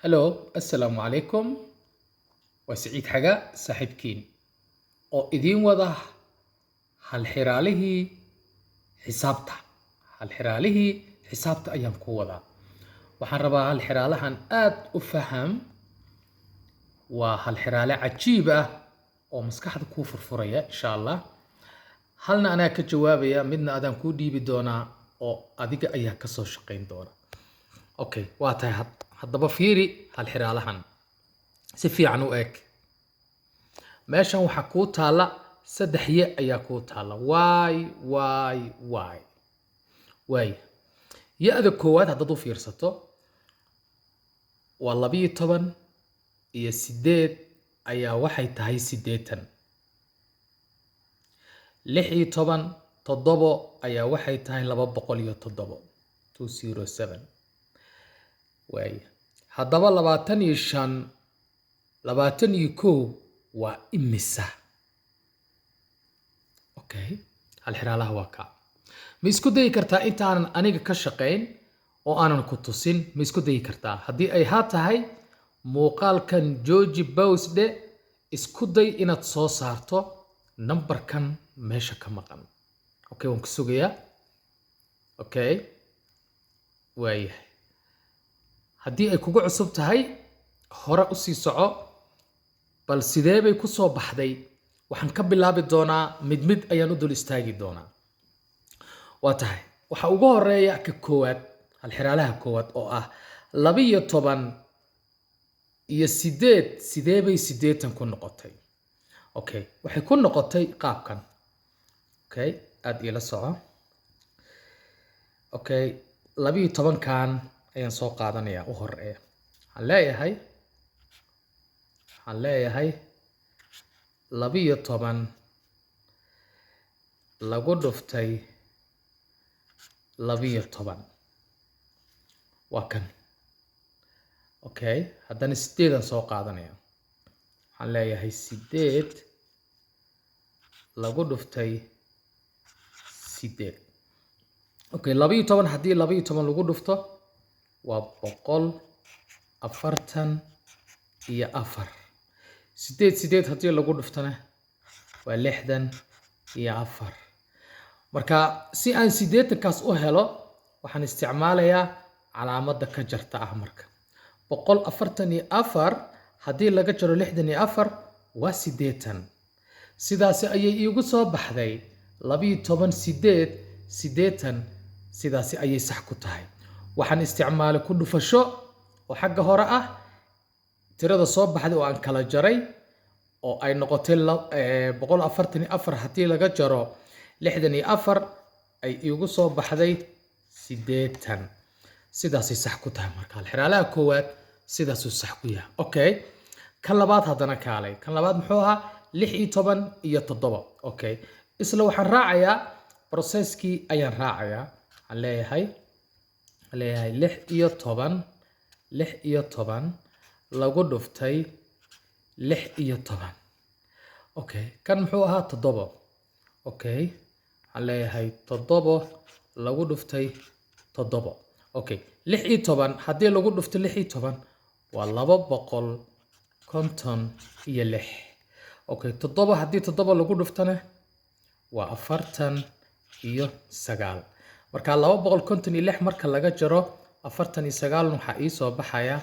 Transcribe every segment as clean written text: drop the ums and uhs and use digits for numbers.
Hello, assalaamu calaykum. Waa Siciid Xaga, saaxiibkiin, oo idiin wada halxiraalihii xisaabta. Halxiraalihii xisaabta ayaan ku wadaa. Waxaan rabaa halxiraalahan aad u faham. Waa halxiraale cajiib ah oo maskaxda kuu furfuraya, insha Allah. Halna anaa ka jawaabaya, midna adaan kuu dhiibi doonaa oo adiga ayaa kasoo shaqayn doona. Okay, waa tahay. Haddaba fiiri halxiraalahan si fiican u eg. Meeshan waxaa kuu taalla saddex ye ayaa kuu taalla, y y y y. Ya-da koowaad haddaad u fiirsato waa 12 iyo 8 ayaa waxay tahay 80. 16 7 ayaa waxay tahay 207, 207. Waaya, haddaba 25 21 waa imisa? Okay, halxiraalaha waa kaa. Ma isku dayi kartaa intaanan aniga ka shaqayn oo aanan ku tusin? Ma isku dayi kartaa? Haddii ay haa tahay, muuqaalkan jooji, pause dhe, isku day inaad soo saarto nambarkan meesha ka maqan. Okay, waan ku sugayaa. Okay, waayahay. Haddii ay kugu cusub tahay, hore usii soco. Bal sidee bay ku soo baxday? Waxaan ka bilaabi doonaa mid mid ayaan u dul istaagi doonaa. Waa tahay, waxa ugu horeeya ka koowaad, halxiraalaha koowaad oo ah 12 iyo 8, sidee bay 80 ku noqotay? Okay, waxay ku noqotay qaabkan. Okay, aad iila soco. Okay, 12-kan ayaan soo qaadanaya u horeeya. Waxaan leeyahay 12 lagu dhuftay 12 waa kan. Okay, haddana sideedaan soo qaadanaya. Waxaan leeyahay 8 lagu dhuftay 8. Okay, 12 haddii 12 lagu dhufto waa 144. 8 8 haddii lagu dhuftona waa 64. Marka si aan 80-kaas u helo, waxaan isticmaalayaa calaamadda ka jarta ah. Marka 144 haddii laga jaro 64 waa 80. Sidaasi ayay iigu soo baxday 12 8 80. Sidaasi ayay sax ku tahay. Waxaan isticmaalay ku dhufasho oo xagga hore ah, tirada soo baxday oo aan kala jaray oo ay noqotay 144 haddii laga jaro 64 ay iigu soo baxday 80. Sidaasay sax ku tahay. Marka xiraalaha koowaad sidaasuu sax ku yahay. Okay, kan labaad haddana kaalay. Kan labaad muxuu ahaa? 16 iyo 7. Okay, isla waxaan raacayaa processkii ayaan raacayaa. Waxaan leeyahay 16, 16 lagu dhuftay 16. Okay, kan muxuu ahaa? 7. Okay, waxaan leeyahay 7 lagu dhuftay 7. Okay, 16 haddii lagu dhufto 16 waa 256. Okay, 7 haddii 7 lagu dhuftona waa 49. Marka 256 marka laga jaro 49 waxaa ii soo baxaya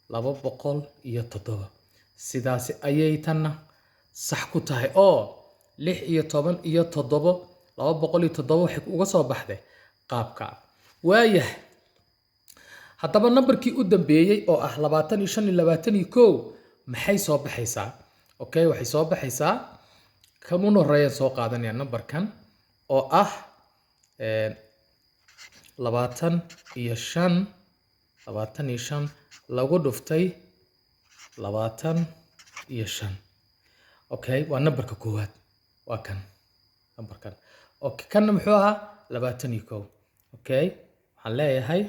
207. Sidaasi ayay tanna sax ku tahay oo 16 iyo 7, 207 waxay uga soo baxday qaabka. Waayahay, haddaba nambarkii u dambeeyey oo ah 25 iyo 21 maxay soo baxaysaa? Okay, waxay soo baxaysaa kan un horeeyaan soo qaadanaya, nambarkan oo ah 25, 25 lagu dhuftay 25. Okay, waa nambarka koowaad, waa kan nambarkan. Okay, kanna muxuu ahaa? 21. Okay, waxaan leeyahay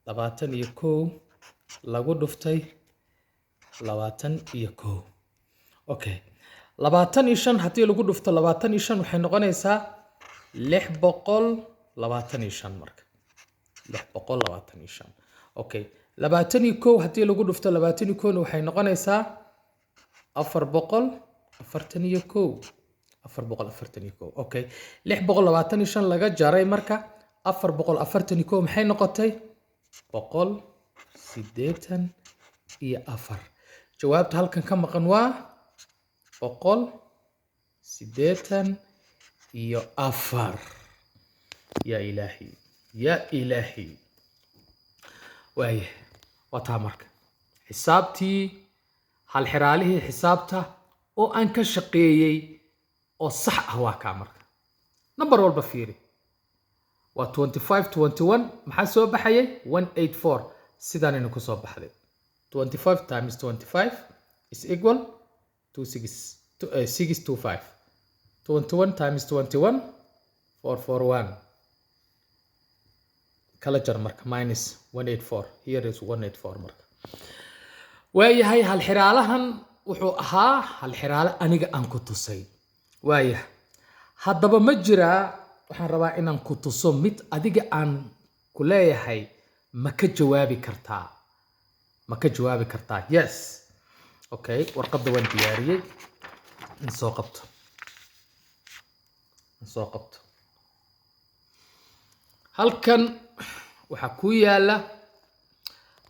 21 lagu dhuftay 21. Okay, 25 haddii lagu dhufto 25 waxay noqonaysaa 625. Marka lix boqol 625. Okay, 21 haddii lagu dhufto 21na waxay noqonaysaa 441, 441. Okay, 625 laga jaray marka 441 maxay noqotay? 184. Jawaabta halkan ka maqan waa 184. Yaa ilaahi, yaa ilaahi! Waaya, waa taa marka xisaabtii, halxiraalihii xisaabta oo aan ka shaqeeyey oo sax ah waa kaa. Marka number walba fiiri, waa 25 21, maxaa soo baxayay? 184. Sidaanayna ku soo baxday. 25 times 25 is equal to 625. 21 times 21, 441. Kala jar marka, minus 184. Here is 184. Marka waayahay, halxiraalahan wuxuu ahaa halxiraale aniga aan ku tusay. Waayahay, haddaba ma jiraa, waxaan rabaa inaan ku tuso mid adiga aan ku leeyahay, ma ka jawaabi kartaa? Ma ka jawaabi kartaa? Yes. Okay, warqadda waan diyaariyey, in soo qabto, in soo qabto. Halkan waxaa ku yaala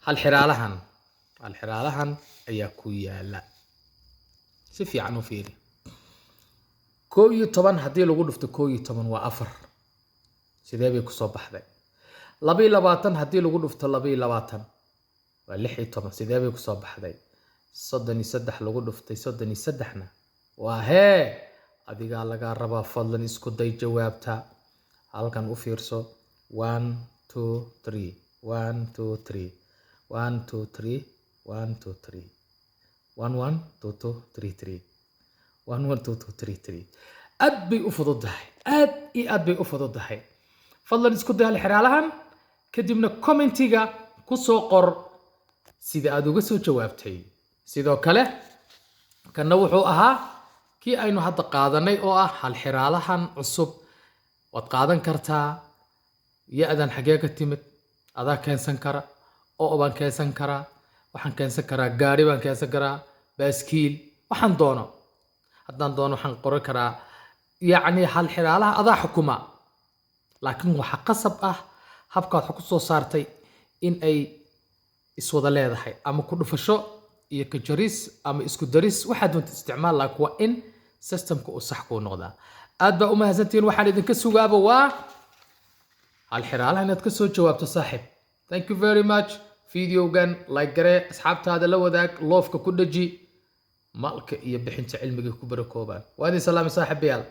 halxiraalahan, halxiraalahan ayaa ku yaala. Si fiican u fiiri. 11 haddii lagu dhufto 11 waa 4. Sidee bay kusoo baxday? 22 haddii lagu dhufto 22 waa 16. Sidee bay kusoo baxday? 33 lagu dhuftay 33-na waa hee? Adigaa lagaa rabaa, fadlan isku day jawaabta. Halkan u fiirso: 1, 2, 3, 1, 2, 3, 1, 2, 3, 1, 2, 3, 1, 1, 2, 2, 3, 3, 1, 1, 2, 2, 3, 3. Aad bay u fududahay, aad iyo aad bay u fududahay. Fadlan isku day halxiraalahan, kadibna commentiga ku soo qor sida aad uga soo jawaabtay. Sidoo kale kanna wuxuu ahaa kii aynu hadda qaadanay oo ah halxiraalahan cusub. Waad qaadan kartaa. Ya-dan xagee ka timid? Adaa keensan kara. Oo baan keensan karaa, waxaan keensan karaa gaari baan keensan karaa, baaskiil, waxaan doono. Haddaan doono waxaan qoran karaa, yacni halxiraalaha adaa xukuma, laakiin waxaa qasab ah habkaad wax ku soo saartay in ay iswada leedahay, ama ku dhufasho iyo ka jaris ama isku daris, waxaad doonta isticmaal, laakiin waa in systemka uu sax kuu noqdaa. Aad baa u mahadsantihiin. Waxaan idinka sugaaba waa halxiraalaha inaad ka soo jawaabto, saaxiib. Thank you very much. Videogan like garee, asxaabtaada la wadaag, loveka ku dhaji. Maalka iyo bixinta cilmiga ku barakoobaan. Waa idin salaamay, saaxiibayaal.